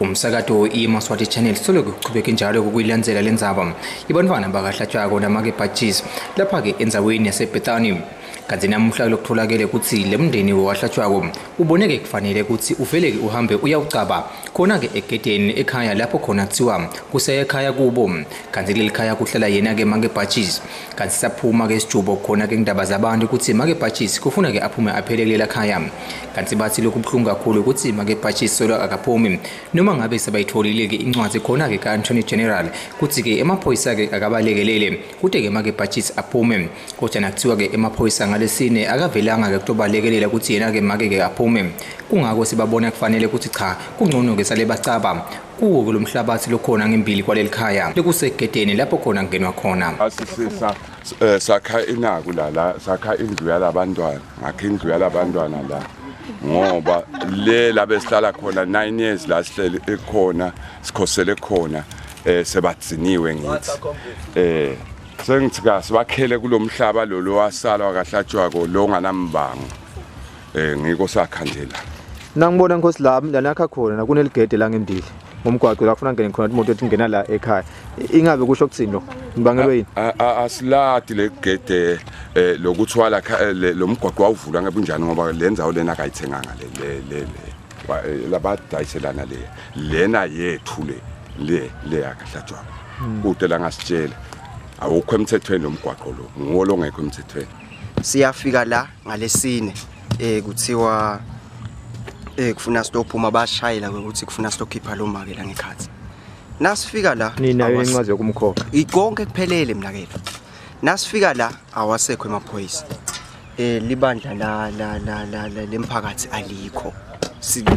Umsakato iMaswati Channel solo kuchubeke njalo kukuyilandzela lendzaba. Ibantfwana bakahlatshwako namake Bhatjisi lapha-ke endzaweni yaseBethany. Kanti namuhla lokutholakele kutsi le mndeni wahlatshwako uboneke kufanele kutsi uveleke uhambe uyawucaba khona-ke egedeni ekhaya lapho khona kuthiwa kusekhaya kubo. Kanti kuleli khaya kuhlala yena-ke make Bhatjisi. Kanti saphuma-ke isijubo khona-ke indaba zabantu kutsi make Bhatjisi kufuna-ke aphume aphele kulela khaya. Kanti bathi lokhu buhlungu kakhulu ukuthi make Bhatjisi solo akaphumi noma ngabe sebayitholile-ke incwadi khona-ke ka-Attorney General kutsi-ke emaphoyisa-ke akabalekelele kute-ke make Bhatjisi aphume. Kodwa nakuthiwa-ke emaphoyisa ngalesine akavelanga-ke kutobalekelela ukuthi yena-ke make-ke aphume. Kungako sibabona kufanele ukuthi cha kungcono-ke sale bacaba kuwo-ke lo mhlabathi lokhona ngembili kwaleli khaya lekusegedeni lapho khona kungenwa khona. Asisisa eh, sakha inaku la la sakha indlu yalabantwana ngakha indlu yalabantwana la ngoba le la besihlala khona 9 years la sihleli ekhona sikhosele khona eh sebadziniwe ngithi eh sengithi ka sibakhele kulomhlaba lo lo wasala wakahlatshwako lo nganambango eh ngiko sakha nje la. Nangibona nkosi la la nakha khona nakuneligede la ngembili ngomgwaqo la kufuna ngene khona imoto ethi ngena la ekhaya. Ingabe kusho kuthini lokho? Nibangelwe yini? Asiladi le gede eh lokuthwala eh, lo mgwaqo wawuvulwa ngebunjani ngoba le ndzawo lena akayithenganga le le le eh, labadayiselana le lena yethu le le le yakahlatshwa kude la ngasitshela awukho emthethweni lo mgwaqo lo nguwo longekho emthethweni. Siyafika la ngalesine eh kuthiwa eh kufuna sitophuma bashayela ukuthi kufuna sitokhipha lo make la ngekhathi nasifika la. Ninayo incwadi yokumkhokha? Ikonke kuphelele mnakethu. Nasifika la awasekho emaphoyisa, eh libandla la la la la lemphakathi alikho,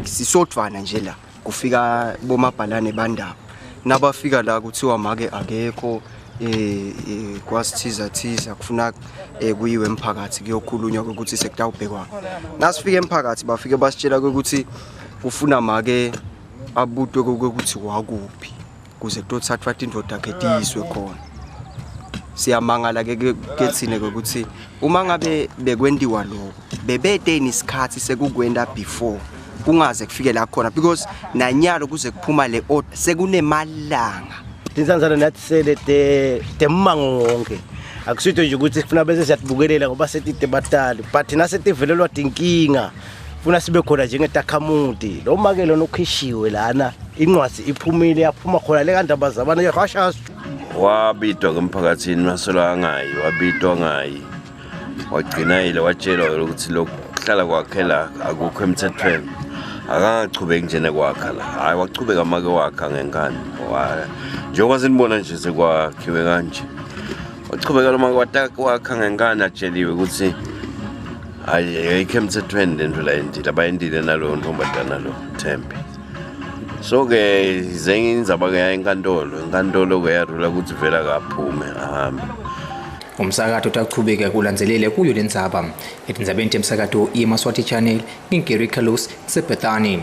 sisodvwana nje la. Kufika bomabhalane bandaba, nabafika la kuthiwa make akekho, eh, eh kwasithiza thiza kufuna eh, kuyiwe emphakathi kuyokhulunywa ukuthi sekutawubhekwa. Nasifika emphakathi bafike basitshela ukuthi kufuna make abutwe ukuthi wakuphi kuze kutothathwa tindoda takhe tiyiswe khona. Siyamangala ke ke thine ukuthi uma ngabe bekwentiwa lokho bebete isikhathi sekukwenta before kungaze kufike la khona, because nanyalo kuze kuphuma le order sekunemalanga. Tinsandzane nathi sele te temmango wonke, akusito nje ukuthi sifuna bese siyatibukelela ngoba setite batali, but nasetivelelwa tinkinga funa sibe khona njengetakhamuti. Lo make lona ukhishiwe lana, incwadi iphumile, yaphuma khona le kandaba zabana yahasha. Wabidwa emphakathini masolo angayi, wabidwa ngayi, wagcina yile watshelwa ukuthi lokuhlala kwakhe la akukho emthethweni, akangachubeki nje nekwakha la. Hhayi, wachubeka make wakha ngenkani, njengoba sinibona nje sekwakhiwe kanje. Wachubeka lo make wakha ngenkani atsheliwe ukuthi hayi, ayikho emthethweni le nto la yendile abayendile naloyo ntombazana lo Thembi. So-ke zenye indzaba-ke yaya enkantolo, inkantolo-ke yarula ukuthi vele akaphume ahambe. Umsakato utachubeka kulandzelele kuyo lendzaba. Etindzabeni temsakato iMaswati Channel, nginguGary Carlos, seBethany.